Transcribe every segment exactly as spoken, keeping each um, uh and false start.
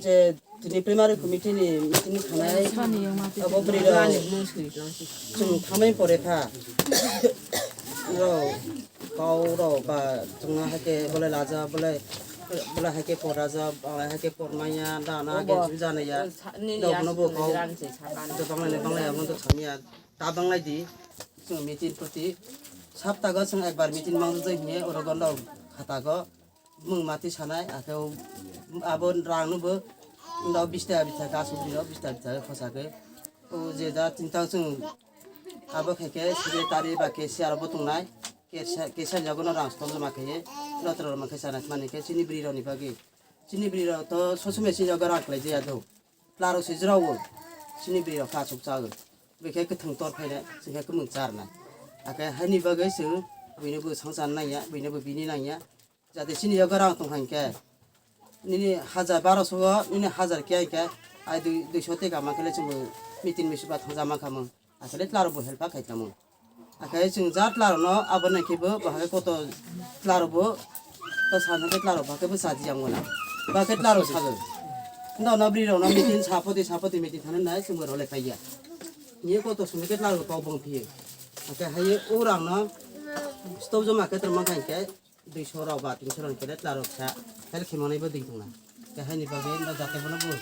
Je tini primary committee ni meeting khanai abo bwrwi rok chwng thamai pore kha. Rok kau rok ba chwngno haikhe bolai laja bolai bolai haikhe por raja bolai haikhe por manya dana haikhe jana ya. Rok no bo kau banglai banglai abo to samya ta banglai di. Chwng meeting proti saptago chwng ekbar meeting mangjak hiye oro gondo khatago. Mung mati sanai, akhe o abo rang no bo, no bista bita kasu biro, bista bita khosa khe. O je da tintang chwng abo khe khe secretary ba cashier bo tongnai, cashier, cashier jago no rang sto joma khe ye, no tro ma khe sanai mani khe chini bwrwi rok ni bagwi. Chini bwrwi rok to sosume chini jago rang khlai jaya do. Tlarok se jora o, chini bwrwi rok khe achuk chago. Bwrwi khe kwthwng tor phainai, chwng khe kwmwng charnai. Akhe haini bagwi chwng bwino bo swngchar nangya, bwino bo bini nangya. Jati chini yago rang tong kha hinkhe, nini hajar baro so o, nini hajar kya hinkhe, ai dui, duiso teka mankhe le chwngbo meeting misi ba thangja mankha mung. Asale tlarok bo help kha khaitamo. Akhe chwng ja tlarok no abo nai khe bo bahai koto tlarok bo to sa nang khe tlarok bahai bo sa di yang wala. Bahai tlarok sago. Ndo no bri rok no meeting sapoti sapoti meeting thani nai chwngbo role khaiya. Ni koto sumi khe tlarok kok bong phiye. Akhe hai o rang no stop joma khe tongma kha hinkhe. Duiso rok ba tinso rok kele tla rok sa help khe manai bo ding tongna. Khe haini bagwi no jate bono bo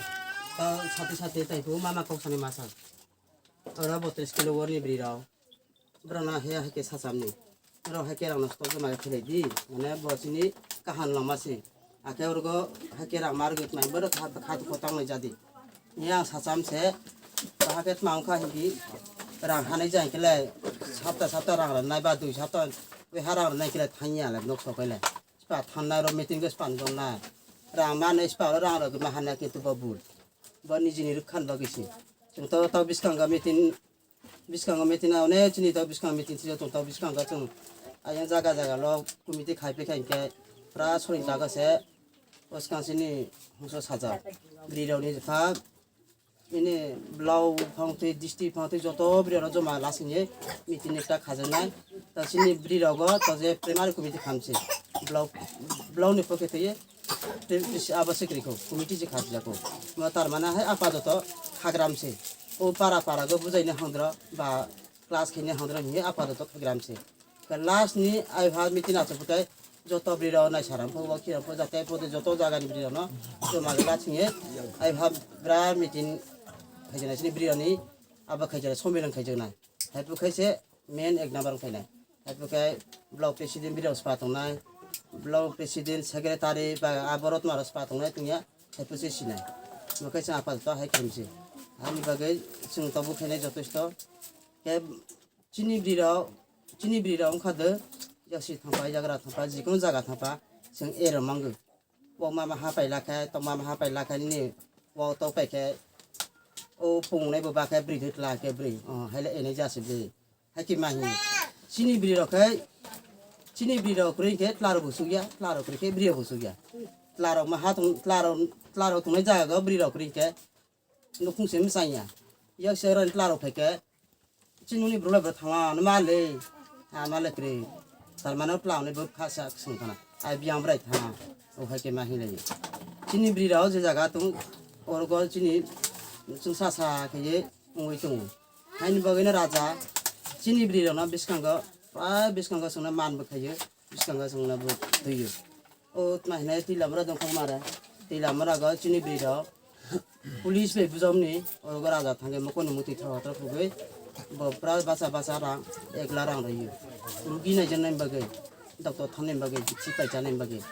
ta sati sati tai bo mama kok sani masa. Oro bo tris kilo wor ni bri rok. Bro na he hai khe sacham ni. Bro hai khe rang no stop ma khe di. Mane bo chini kahan lama si. Akhe orgo hai khe rang mar git mai boro khat khat ko tang nai jadi. Yang sacham se, bahake tma wngkha hindi, rang hanai jai kele, sapta sapta rang rwnai ba dui sapta, ui ha rang rwnai kele thangya le nok sok kele. Spa thangnai ro meeting ke span don na. Rang ma ne spa ro rang ro ma hanai kintu bo bul. Bo nijini rwkhan bagwi si. Chwng to, to biskango meeting, biskango meeting na one chini to biskango meeting si to, to biskango chwng ayang jaga jaga lo committee khai pe khai ke pra soring jaga se. Bwskang chini hongso sajak. Bwrwi rokni pha, ini bwlao phang twi, district phang twi joto bwrwi rok joma lasingye meeting ekta khajaknai. Ta chini bwrwi rogo to je primary committee khamse. Bwlao, bwlao ni pokhe twi abo se kwrwi kho, committee je khajak kho. Ma tar mane hai apadoto khagram se. O para para go bujaini handro ba class khaini handro ni apadoto khagram se. Last ni ai pha meeting achuk phutai joto bwrwi rok nai saram pho, bo khiram pho, jate pho, joto jaga ni bwrwi rok no joma gwi la singye ai pha bra meeting khai jana sini bwrwi rok ni abo khai jana somilong khai jana. Hai phu khai se main ek number khai nai. Hai phu khai block president bwrwi rok spa tong nai, block president, secretary ba abo rok tma rok spa tong nai tungya. Hai phu se sinai. Mo khai se apa to hai khai se. Ani bagwi chwng to bu khai nai joto sto. Khe Chini bwrwi rok, chini bwrwi rok wngkha de, yaksi thangpa, yagra thangpa, jikunu jaga thangpa, chwng ero mangwi. Bo mama hapai lakhe, tong mama hapai lakhe nini, bo tok pai khe, o pungnai bo bakhe bwrwi thwi tla khe bwrwi, o haile enai jasi bwrwi. Haikhe mahi, chini bwrwi rok khe, chini bwrwi rok kwrwi khe tlarok bo sukya, tlarok kwrwi khe bwrwi rok bo sukya. Tlarok ma ha tong, tlarok, tlarok tongnai jaga go bwrwi rok kwrwi khe, nukhung se mwchangya. Yakse oro tlarok phaikhe, chini nini bwrwlai bwrwi thangma, ano ma le, ha ma le kwrwi. Tar mane o tlarokni bo khasa swng thana. Ai biyang bwrai thana, o hai khe ma hinlai. Chini bwrwi rok je jaga tong, oro go chini chwngsa sa khe ye wngwi tongo. Haini bagwi no raja, chini bwrwi rok no bwskango, prai bwskango chwngno man bwkhaio. Bwskango chwngno bo thwiyo. O tma hinai twi lamra dongkhok mare. Twi lamra go chini bwrwi rok police bai bujomni oro go raja thangwi mokoni mutwi thoro thoro khugwi bo pura bacha bacha rang ek lakh rang rwio. Rugi naijaknai bagwi, doctor thangnai bagwi, bikti paichanai bagwi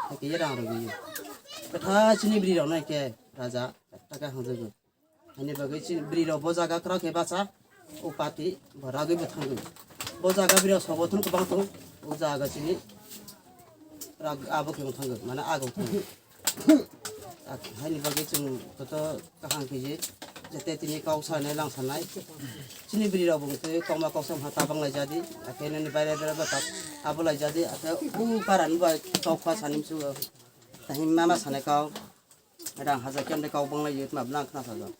hakhe rang rwio. Kwtha chini bwrwi rok nai khe raja taka hwnjagwi. Ani bagwi chini bwrwi rok bo jaga kwrak khe bacha, o party bo ragwi bo thangwi. Bo jaga bwrwi rok sobo thung kwbang thung, o jaga chini rag abo khe thangwi, mane ago thangwi. Haini bagwi chwng joto kaham khe je, jete tini kok sanai lang sanai. Chini bwrwi rok bo tei kokma kok sam ha tabang lai jadi, akhe nini baire baire bo abo lai jadi, akhe o para ni bai kok kha sani msu. Tahim mama sanai kok. Rang hajakya de kok bang lai yutma blang khna sajak.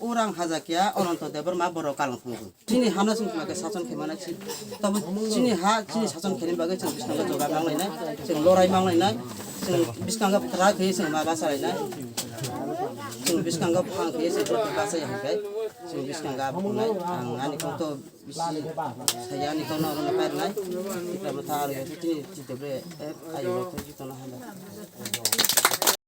O rang hajakya Ananto Debbarma borok kalang thangwi. Chini hano chwng tma khe sason khe mana chi. Tamo chini ha, chini sason kheni bagwi chwng bwskango joga mang lainai, chwng lorai mang lainai, chwng bwskango phra khe chwng ma basa lainai. Biskango phang khe se joto basa ya hingkai. Sini biskango abo nai. Ang ani kong to bisi saya ani kong no no pai nai. Kita mata aro ya tini tini dobre. Ayo to jito na handa.